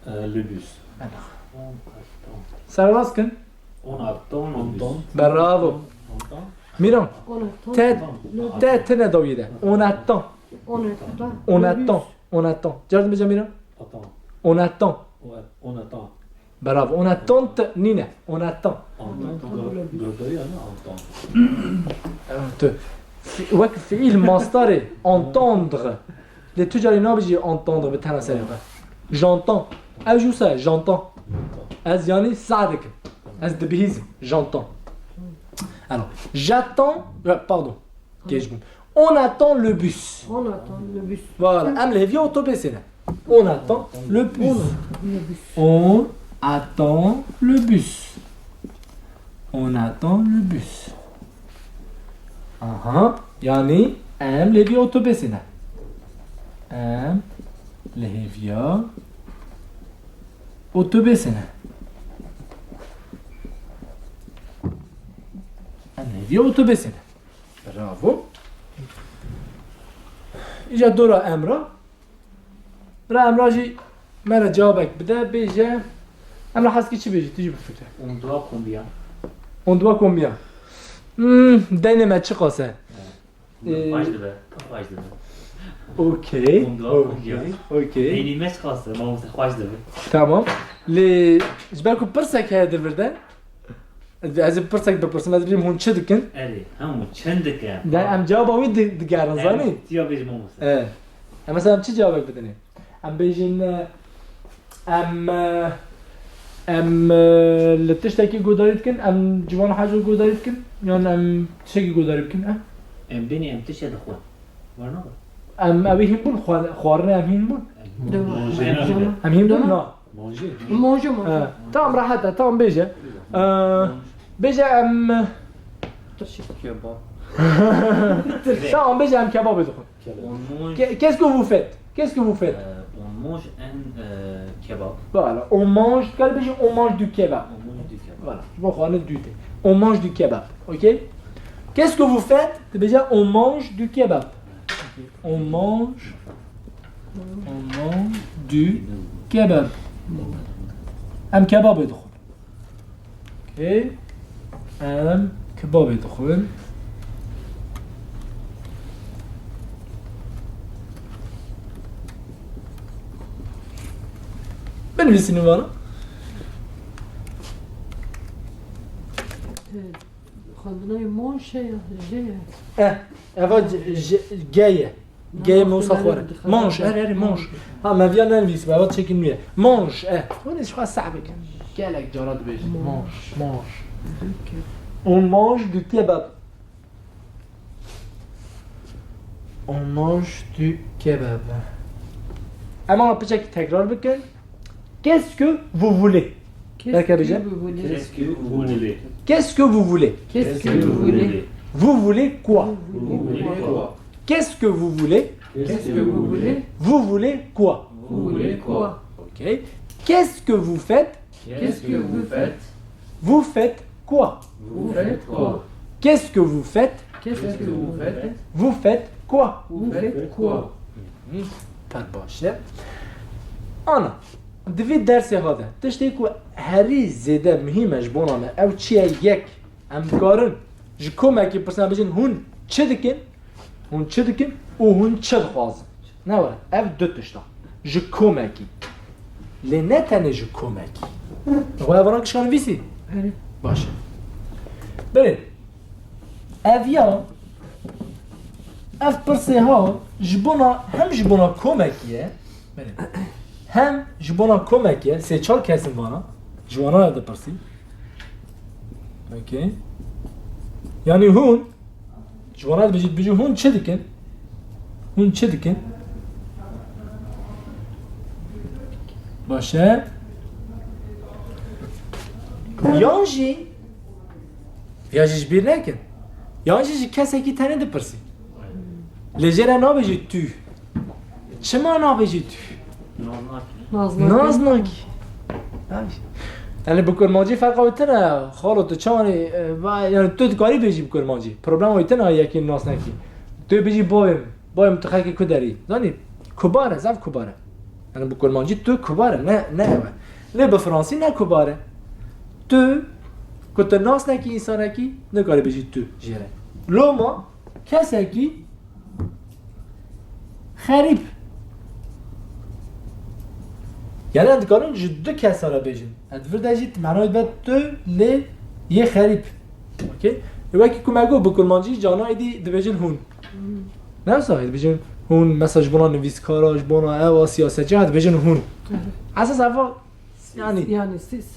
euh, le bus. Sererast kin. On attend le bus. Bravo. On attend. Mîran. On attend. Te, te tine dawî de. On attend. On attend. On attend. On attend. Cardin bêje Mîran. Attend. On attend. Ouais, on attend. Bravo. On attend nîne. On attend. Entend. Gordayî ne entend. Tu. Fi-, wek fiîl mastarê entendre. Lê tu carî nabêjî entendre bi tena serê xwe. J'entends. Ew jî wisa ye, j'entends. Ez yanî sah dikim. Ez dibihîzim. J'entends. Alors, j'attends, euh, pardon, kêş bûm. On attend le bus. On attend le bus. Voilà, em li hêviya otobusê ne. On attend le bus. On attend le bus. On attend le bus. Aha, yani em li hêviya otobusê ne. Em li hêviya otobusê ne. Em li hêviya otobusê ne. Bravo. Îca dora Emra. Bira Emra jî me re cewabek bide, bêje. Emra, hez dikî çi bêjî, tu jî bifikre. On dua kombiya. On dua kombiya. Hmm, deynê me çiqas e? Ee, Xweş dibe, xweş dibe. Okey, On dua okey, kombiya. Okey. Deynê me çiqas e, mamoste, xweş dibe. Tamam. Lê ji ber ku pirsek heye di vir de, ez ê pirsek bipirsim, ez bêjim hûn çi dikin? Erê, hemû çend dikin? De em cewaba wî di-, digerin, zanî? Tiya bêjim mamoste. E. Em mesela em çi cewabek bidinê? Em bêjin, e, em, e, em, e, li tiştekî guhdarî dikin, em ciwana hecî guhdarî dikin, yan em tiştekî guhdarî bikin, e? Em bênî em tiştê dixwin. Were nabe? Em, ew ê hîn bûn, xwar-, xwarinê em hîn bûn. Em hîn bûn, na. Manger. Manger, manger. He, tamam, rehet e, tamam, bêje. Ee, bêje em, Tirşik kebab. Tamam, bêje em kebabê dixwin. Kebab. On mange. Que-, qu'est-ce que vous faites? Qu'est-ce que vous faites? Euh, on mange un, euh, kebab. Voilà, on mange, tu peux dire on mange du kebab. On mange du kebab. Voilà, je vais prendre du thé. On mange du kebab, ok? Qu'est-ce que vous faites? Dibêje on mange du kebab. On mange, on mange du kebab. Em kebabê dixwin. Ok. Em kebabê dixwin. Binivîsînin vana. Xwendinayê mon şey ya, jê ye. Eh, eva c-, j-, G ye. G ye, me wisa xwar. Mange, erê, erê, mange. Ha, me viya nenivîsî, eva çekî nû ye. Mange, eh. Hûn ê ji xwe sehbê kin. Gelek cara dibêjin. Mange, mange. On mange du kebab. On mange du kebab. Em ana piçekî tekrar bikin. Qu'est-ce que vous voulez? Qu'est-ce que vous voulez? Qu'est-ce que vous voulez? Qu'est-ce que vous voulez? Vous voulez quoi? Vous voulez quoi? Qu'est-ce que vous voulez? Qu'est-ce que vous voulez? Vous voulez quoi? Vous voulez quoi? Ok. Qu'est-ce que vous faites? Qu'est-ce que vous faites? Vous faites quoi? Vous faites quoi? Qu'est-ce que vous faites? Qu'est-ce que vous faites? Vous faites quoi? Vous faites quoi? Hı, pek baş e. Ana, di vî dersê ha de, tiştê ku herî zêde muhîm e ji bona me, ew çi ye? Yek, em dikarin ji komekî pirsin, em bêjin, hûn çi dikin? Hûn çi dikin û hûn çi dixwazin? Ne were, ev du tişt e. Ji komekî. Lê ne tenê ji komekî. Xwe ev rang şikand nivîsî? Erê. Baş e. Belê. Ev ya, ev pirsê ha, ji bona, hem ji bona komekî ye, belê, hem ji bona komekî ye, sê çar kesin vana, ji wana re dipirsî. Okey. Yanî hûn, ji wana dibêjî, dibêjî hûn çi dikin? Hûn çi dikin? Baş e. Yan jî, ya jî ji bîr nekin. Yan jî ji kesekî tenê dipirsî. Lê jê re nabêjî tu. Çima nabêjî tu? Naz nakî. Naz nakî. Naz nakî. Yani bi kurmancî ferqa wî tune, xalo tu çawanî, e, va-, yani tu dikarî bêjî bi kurmancî. Problema wî tune yekî nas nekî. Tu bêjî boyum, boyum tu xelkê ku derî. Zanî, kubar e, zaf kubar e. Yani bi kurmancî tu kubar e, ne, ne ew e. Lê bi fransî ne kubar e. Tu, ku tu nas nekî însanekî, nikarî bêjî tu jê re. Loma, kesekî xerîb. Yani em dikarin ji du kesa re bêjin. Em di vir de jî manayê be tu lê yê xerîb. Okey? Ê wekî ku me got bi kurmancî cana êdî dibêjin hûn. Ne wisa dibêjin hûn, mesela ji bona nivîskara, ji bona ewa siyasetçi, ha dibêjin hûn. Esas eva Yani, yani siz.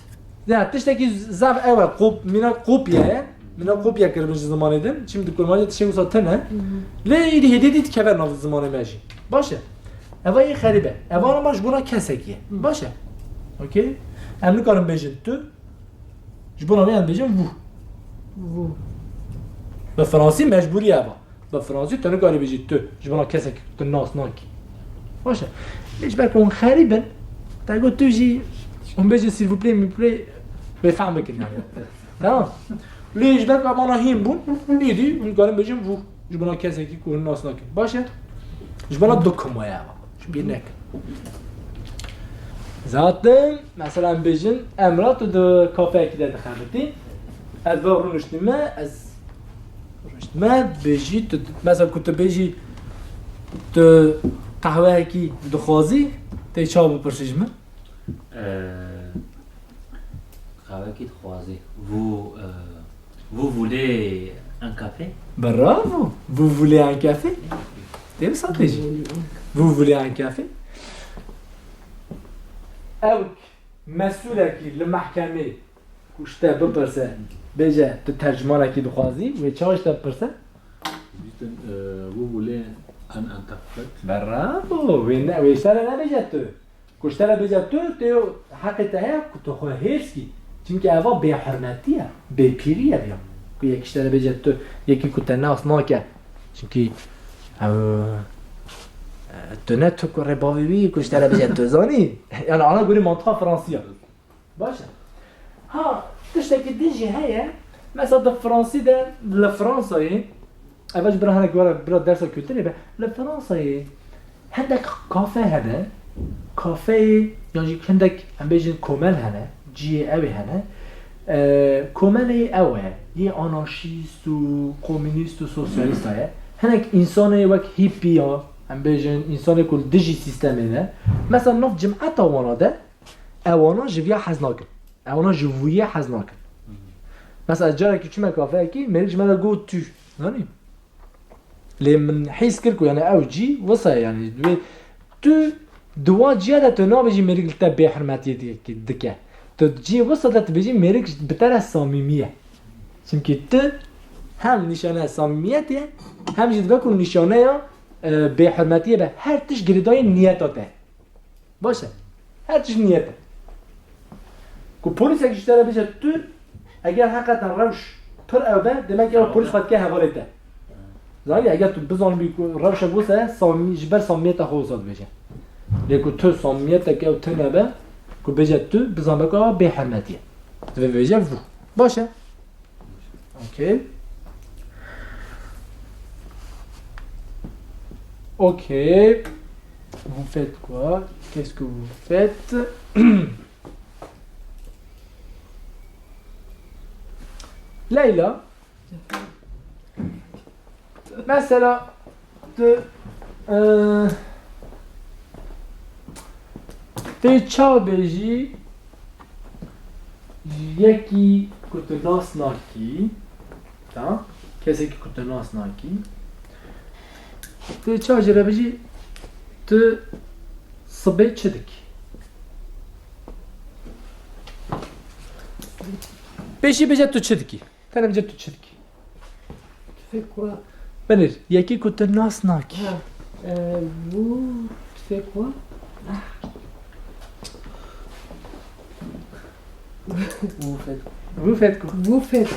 Ya, tiştekî zaf ew e, kop-, mîna kopya ye. Min ew kopya kiribin ji zimanê din. Çim di kurmancê tiştê wisa tune. Lê êdî hêdî dî dikeve nav zimanê me jî. Baş e. Eva yê xerîb e. Eva ama ji bona kesekî ye. Baş e. Okey? Em nikarin bêjin tu. Ji bona wê em bêjin vous. Vous. Bi fransî mecbûrî eva. Bi fransî tu nikarî bêjî tu. Ji bona kesekî tu nas nakî. Baş e. Lê ji ber ku hûn xerîb in, te got tu jî hûn bêjin s'il vous plaît, s'il vous plaît, wê fehm bikin yani. Tamam. Lê ji ber ku em ana hîn bûn, êdî hûn dikarin bêjin vous. Ji bona kesekî ku hûn nas nakin. Baş e? Ji bona du koma ye eva. Ji bîr nekin. Zaten, mesela em bêjin, Emra tu di kafeyekî de dixebitî. Ez ve rûniştîme, ez rûniştîme, bêjî tu, mesela ku tu bêjî tu qehweyekî dixwazî, tê çawa bipirsî ji min? Ee, Qehwekî dixwazî. Vous, euh, vous voulez un café? Bravo! Vous voulez un café? Tê wisa tê jî. Vous voulez un café? Ew mesûlekî li mehkemê ku ji te bipirse, bêje tu tercümanekî dixwazî, wê çawa ji te bipirse? Dîtin, euh, vous voulez un interprète? Bravo! Wê ne, wê ji te re nebêje tu. Ku ji te re bêje tu, tê heqê te heye ku tu xwe hêrs kî. Çimkî eva bêhurmetî ye, bêpîrî ye viya. Ku yekî ji te re bêje tu, yekî ku te nas nake. Çimkî, ew, e, tu ne tu kurê bavê wî yî ku ji te re bêje tu, zanî? Yani ana gorî mantiqa Fransî ye. Baş e. Ha, tiştekî din jî heye. Mesela di Fransî de, li Fransayê, eva ji bira hinek were bira dersa kulturê be, li Fransayê hindek kafe hene, kafeyê, yan jî hindek, em bêjin, komel hene, cihê ew ê hene. Ee, komelê ew e, yê anarşîst û komînîst û sosyalîst e. Hinek însanê wek hîpî ya, em bêjin, însanê ku li dijî sîstemê ne. Mesela nav cimeta wana de, ewana ji viya hez nakin. Ewana ji vûyê hez nakin. Mesela carekî çûme kafeyekî, mêrik ji me re got tu. Zanî? Lê min hîs kir ku yani ew cî wisa ye yani. Wê tu di wan ciya de tu nabêjî mêrik li te bêhurmetiyê dike. Tu cî wisa de tu bêjî mêrik bi te re samîmî ye. Çimkî tu hem nîşaneya samîmiyetê ye, hem jî dibe ku nîşaneya, e, bêhurmetiyê be. Her tişt girêdayî niyeta te. Baş e. Her tişt niyet e. Ku polîsek ji te re bêje tu, eger heqeten rewş pir ew be, demek ew polîs xwe dike hevalê te. Zanî, eger tu bizanibî ku rewşek wisa ye, samî-, ji ber samimiyeta xwe wisa dibêje. Lê ku tu samimiyetek ew tune be, ku bêje tu, bizanibe ku ew bêhurmetî ye. Divê bêje vous. Baş e. Ok. Ok. Vous faites quoi? Qu'est-ce que vous faites? Leyla. Mesela, tu, e, tê çawa bêjî yekî ku tu nas nakî, ta, kesekî ku tu nas nakî, tê çawa jê re bêjî tu sibê çi dikî? Pêşî bêje tu çi dikî? Tenê bêje tu çi dikî? Tu fais quoi? Binêr, yekî ku tu nas nakî. Ha, euh, vous, tu fais quoi? Vous faites, vous faites quoi? Vous faites,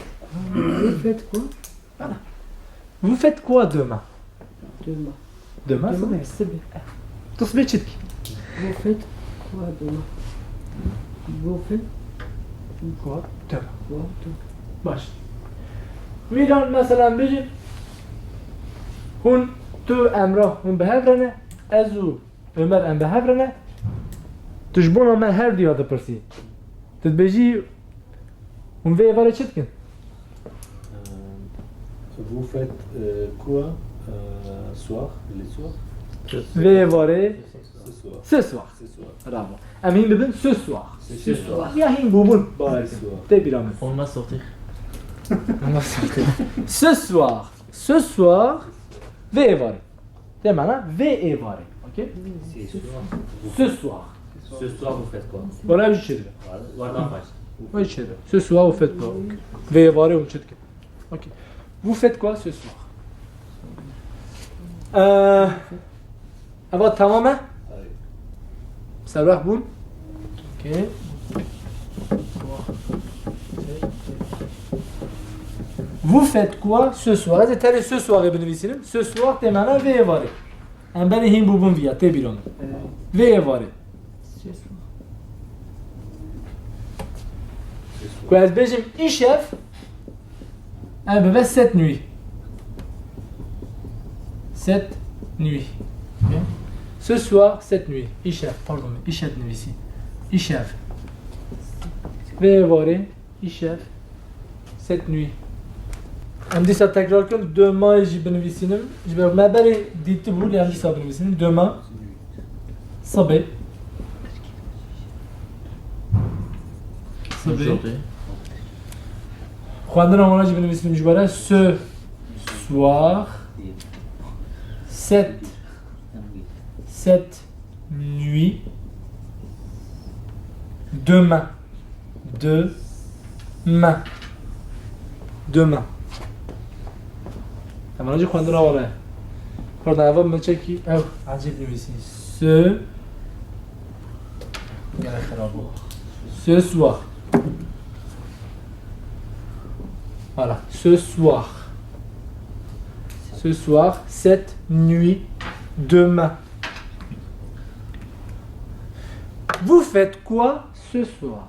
vous faites quoi? Voilà. Vous faites quoi demain? Demain. Demain, demain, sibê. Sibê. Tu sibê çi dikî? Vous faites quoi demain? Vous faites quoi demain? Quoi demain? Baş. Mîran, mesela, bijî, hûn, tu, Emrah, hûn bi hev re ne, ez û Ömer, em bi hev re ne. Tu ji bona me her duya dipirsî. Tu dibêjî, hûn vê êvarê çi dikin? Euh, vous faites, euh, quoi, euh, soir, le soir? Vê êvarê. Ce soir. Ce soir. Ce soir. Bravo. Em hîn bibin ce soir. Ce soir. Ya hîn bûbûn. Bawer. Ce soir. Tê bîra min. Olmaz sortir. Olmaz sortir. Ce soir. Ce soir. Vê êvarê. Tê mana vê êvarê. Okey? Ce soir. Ce soir. Ce soir, vous faites quoi? Wara ew jî çêdibe. Wara, wara naxwaş. Wê çêdibe. Ce soir, vous faites quoi? Vê êvarê hûn çi dikin? Ok. Vous faites quoi ce soir? Euh, Eva, tamam e? Serwext bûn? Ok. Vous faites quoi ce soir? Ez ê tenê ce soir ê binivîsînim. Ce soir tê mana vê êvarê. Em berê hîn bûbûn viya, tê bîra min. Vê êvarê. Ku ez bêjim îşev, ev bibe cette nuit. Cette nuit. Ok? Ce soir, cette nuit. Îşev, pardon, îşev nivîsî. Îşev. Vê êvarê. Îşev. Cette nuit. Em dîsa tekrar kin, demain jî binivîsînim. Ji ber me berê dîtibû, lê em dîsa binivîsînim. Demain. Sibê. Sibê. Xwendina wana jî binivîsînim ji we re. Ce soir. Cette. Cette. Nuit. Demain. Demain. Demain. Hemen önce xwendina wana ye. Pardon, eva min çekî, ev ecêb nivîsî. Ce. Gelek xirab bû. Ce soir. Voilà. Ce soir. Ce soir, cette nuit, demain. Vous faites quoi ce soir?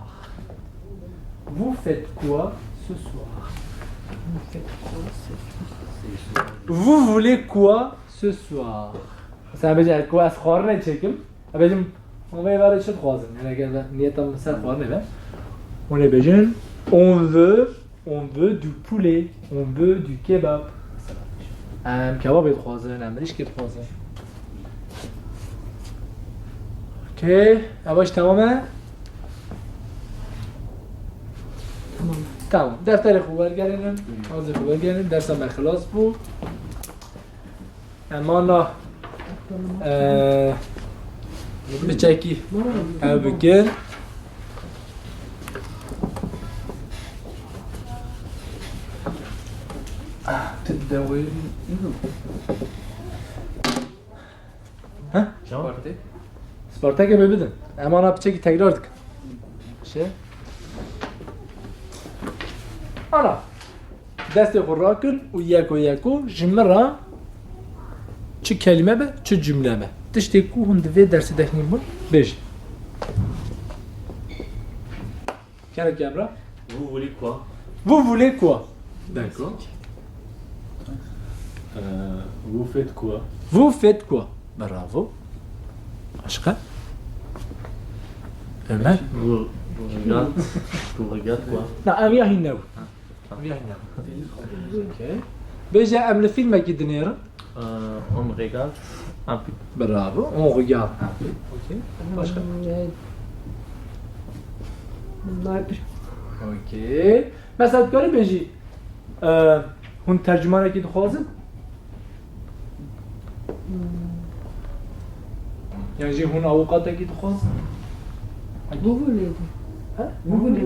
Vous faites quoi ce soir? Vous faites quoi ce soir? Vous voulez quoi ce soir? Mesela, mesela, ez xwarinê çêkim. Em bêjin, hûn vê êvarê çi dixwazin? Yani, eger niyeta min ser xwarinê be. Hûn ê bêjin, on veut, on veut du poulet, on veut du kebab. Em kebabê dixwazin, em mirîşkê dixwazin. Okey, ev iş tamam e? Tamam. Tamam. Defterê xwe wergerînin, hazir xwe wergerînin, dersa me xilas bû. Em ana, e, biçekî ew bikin. Ah, tu dewê. He? Spartê. Sparteke bê bidin. Em ana piçekî tekrar dikin. Şey. Ana. Destê xwe rakin û yeko yeko ji min re çi kelîme be, çi cumle be. Tiştê ku hûn di vê dersê de hîn bûn, bêjin. Kere kemra. Vous voulez quoi? Vous voulez quoi? D'accord. Euh, vous faites quoi? Vous faites quoi? Bravo. Başka? Ömer? Vous, vous regardez, vous regardez quoi? Na, ev ya hîn nebû. Ev ya hîn nebû. Okey. Bêje em li fîlmekî dinêrin. Euh, on regarde un film. Bravo. On regarde un film. Okey. Başka? Hmm, e, Okey. Mesela dikarî bêjî, e, hûn tercümanekî dixwazin? Hmm. Yan jî hûn avûqatekî dixwazin? Vous voulez. Ha? Vous voulez,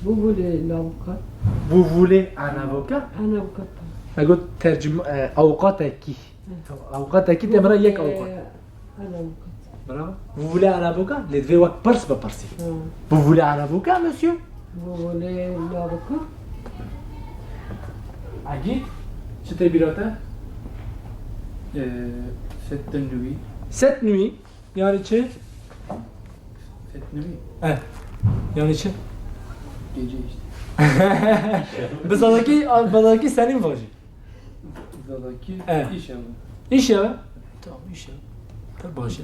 vous voulez l'avocat. Vous voulez un avocat? Un avocat. Me got tercüma-, e, avûqatekî. Hı. Avûqatekî tê bira yek avûqat. Vous voulez un avocat? Bravo. Vous voulez un avocat? Lê divê wek pirs bipirsî. Hı. Vous voulez un avocat, monsieur? Vous voulez l'avocat? Agît, çi tê bîra te? Ee, cette nuit. Cette nuit, yani çi? Cette nuit. Eh, yani çi? Gece işte. Bi zazakî, bi zazakî senî vajî. Zazakî, eh, îşev. Îşev? Tamam, îşev. Pir baş e.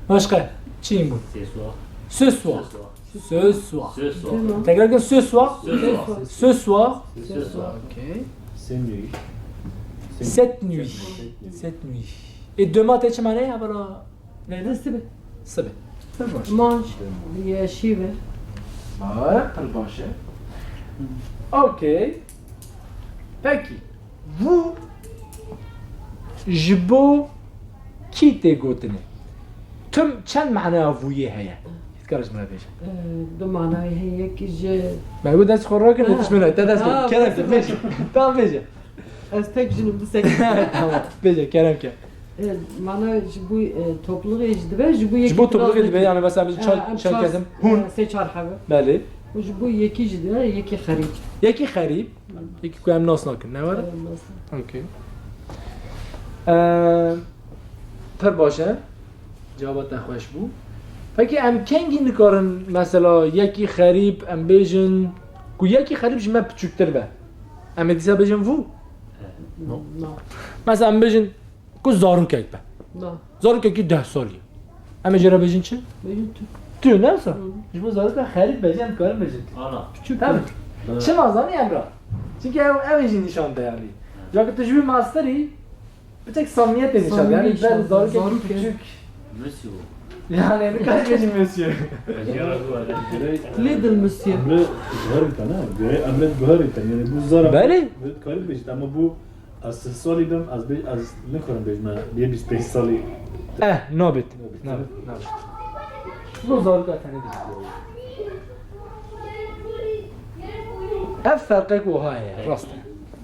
Başka? Çi yên bû? Ce soir. Ce soir. Ce soir. Ce soir. Ce soir. Tamam. Tekrar kin, ce soir. Ce soir. Ce soir. Ce soir. Okey. Cette nuit. Cette nuit. Cette nuit. Cette nuit. Et demain, tê çi mane ye, bala? Neydi? Sibê. Sibê. Pir baş. Manc, yeşî ve. Baş, pir baş e. Okey. Peki. Vous, ji bo kî tê gotinê? Tim çend maneya vûyê heye? Dikare ji min re bêje. Ee, du manayê heye, yekî ji... Me got dest xwe rakin, ha, yetiş min re. Te dest xwe. Ha, kerem ke, bêje. Tamam, bêje. Ez tek jinim, bisekî. Tamam, bêje, kerem ke. Ee, mana ji bo, e, topluluğê jî dibe, ji bo yekî... Ji bo topluluğê dibe, yani mesela biz çar, ha, em çar çar, kesim. Hûn. E, sê çar hebe. Belê. Û ji bo yekî jî dibe, yekî xerîb. Yekî xerîb. Yekî ku em nas nakin, ne were? Em nas nakin. Okey. Ee, pir baş e. Cevaba te xweş bû. Peki em kengî nikarin mesela yekî xerîb em bêjin ku yekî xerîb ji me piçûktir be? Em ê dîsa bêjin vû? No. No. Mesela em bêjin ku zarokek be. No. Zarokekî deh salî. Em ê jê re bêjin çi? Bêjin tu. Tu, ne wisa? Hı. Ji bo zaroka xerîb bêjin, em dikarin bêjin tu. Ana. Piçûk. Tamam. Hı. Çima zanî Emrah? Çünkü ew, ew ê jî nîşan de yani. Hı. Caka tu ji wî masterî, Piçek samimiyetê nîşan, yani ber zarokekî piçûk. Monsieur. Yani, ne kadar bêjî monsieur. Little monsieur. Emre guherî te ne? Emre guherî te, yani bu zara... Belê. Guherî bêjî, ama bu ez sih salî bim, ez bê-, ez nikarim bêjim, bê bîst pênc salî. Eh, nabit. Nabit. Nabit, nabit. Bu zaroka te ne dî. Ev ferqek wiha ye, rast e.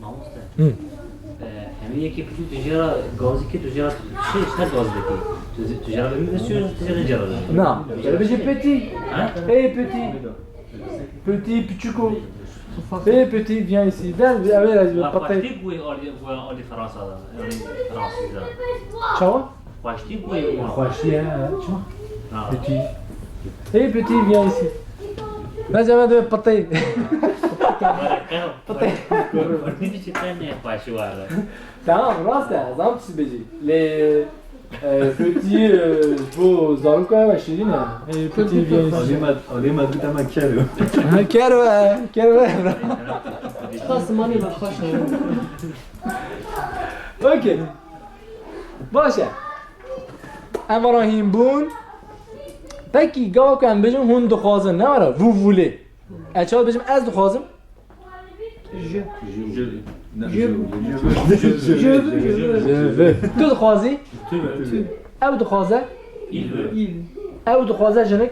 Mamoste. Hı. Ee, hem yekî piçûk tu jê re gazî kî, tu jê re şey, işte gaz dikî. Tu, tu jê re bimî, tu jê re, tu jê re bimî. Na, tu jê re bêjî petit. Ha? Hey petit. Petit, piçûko. Hey petit, viens ici. Ben, ev ê ez... La, paştî guhê alî, guhê alî Fransa da. Alî Fransîz da. Çawa? Xweştî bûye wan. Xweştî ye, he, çima? Ha. Petit. Hey, petit, viens ici. Bence ben de patayım. Patayım. Kurdî çi te ne xweşî were. Tamam, rast e, zam çi bêjî. Lê, e, petit, e, bu zaroka ve şirin e. Hey, petit, viens ici. Alî me, alî me gute me kero. Ha, kero e, kero e. Xas mani me xweş e. Okey. Baş e. Em vara hîn bûn. Pekî, gava ku em bêjin hûn dixwazin, ne were? Vous voulez. Ez çawa bêjim, ez dixwazim? Je. Je. Ne, je. Je veux. Je veux. Je veux. Tu dixwazî? Tu veux. Tu. Ew dixwaze? Il veut. Il. Ew dixwaze jinik?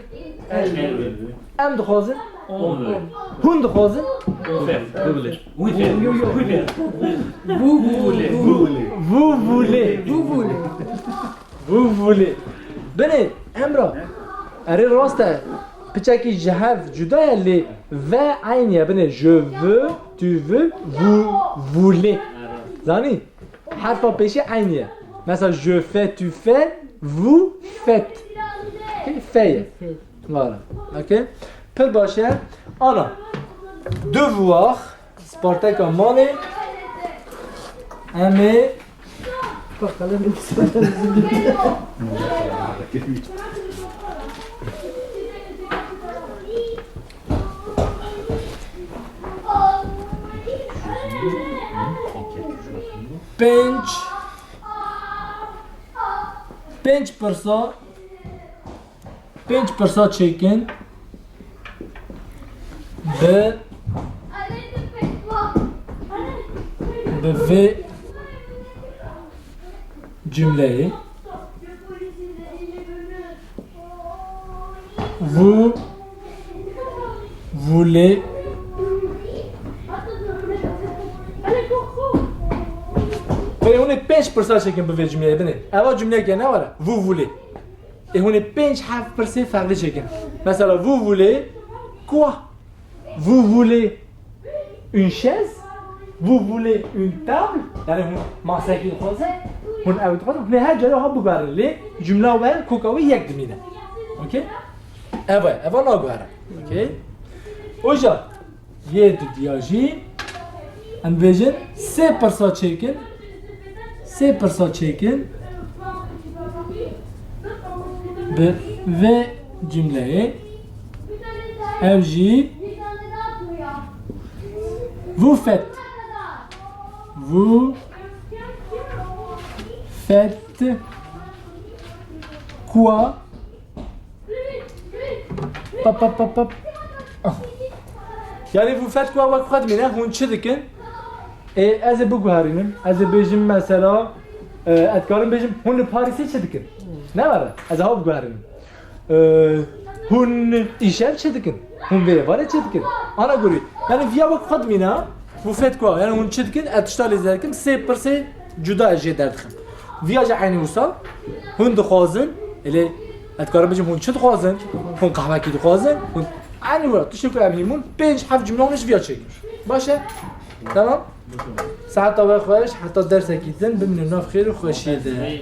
Elle. Elle veut. Em dixwazin? On veut. Hûn dixwazin? On fait. Vous voulez. Oui, fait. Vous, vous voulez. Vous voulez. Vous voulez. Vous voulez. Vous voulez. Binê, Emra. Erê, rast e. Piçekî ji hev cuda ye, lê ve eynî ye. Binê, je veux, tu veux, vous voulez. Zanî? Herfa pêşî eynî ye. Mesela, je fais, tu fais, vous faites. Okey? Fe ye. Voilà. Okey? Pir baş e. Ana. Devoir. Sparteka malê. Em ê... Bakalım. Pênc. Pênc pirsa. Pênc pirsa çêkin. Bi, bi vê cumleyê. Vous voulez. Belê hûn ê pênc pirsa çêkin bi vê cumleyê, binê. Eva cumleyeke ne were? Vous voulez. Ê hûn ê pênc heft pirsê ferqlî çêkin. Mesela, vous voulez quoi? Vous voulez une chaise? Vous voulez une table? Yani hûn masekî dixwazin? Hûn ew dixwazin? Hûn ê her carê ha biguherin. Lê cumla we koka wê yek dimîne. Okey? Eva, eva naguhere. Okey? Oja, yê dudiya jî em dibêjin sê pirsa çêkin. Sê pirsa çêkin. Bi vê cumleyê ev jî vous faites. Vous faites quoi? Pap, pap, pap, pap. Ah. Yani vous faites quoi, wek xwe dimîne, hûn çi dikin? Ê, ez ê biguherînim. Ez ê bêjim mesela, e, ez dikarim bêjim, hûn li Parîsê çi dikin? Ne were? Ez ê ha biguherînim. E, Hûn îşev çi dikin? Hûn vê êvarê çi dikin? Ana gurî. Yani viya wek xwe dimîne, bu fêt ku, yani hûn çi dikin? Ez tişta lê zêr dikim, sê pirsê cuda ez jê derdixim. Viya jî eynî wisa, hûn dixwazin, elê, ez dikarim bijim hûn çi dixwazin? Hûn qehwekî dixwazin? Hûn eynî wisa, tiştê ku em hîmûn, pênc heft cumle hûn ji viya çêkin. Baş e? Tamam? Saeta we xweş, heta dersekî din, bimînin nav xêr û xweşiyê de.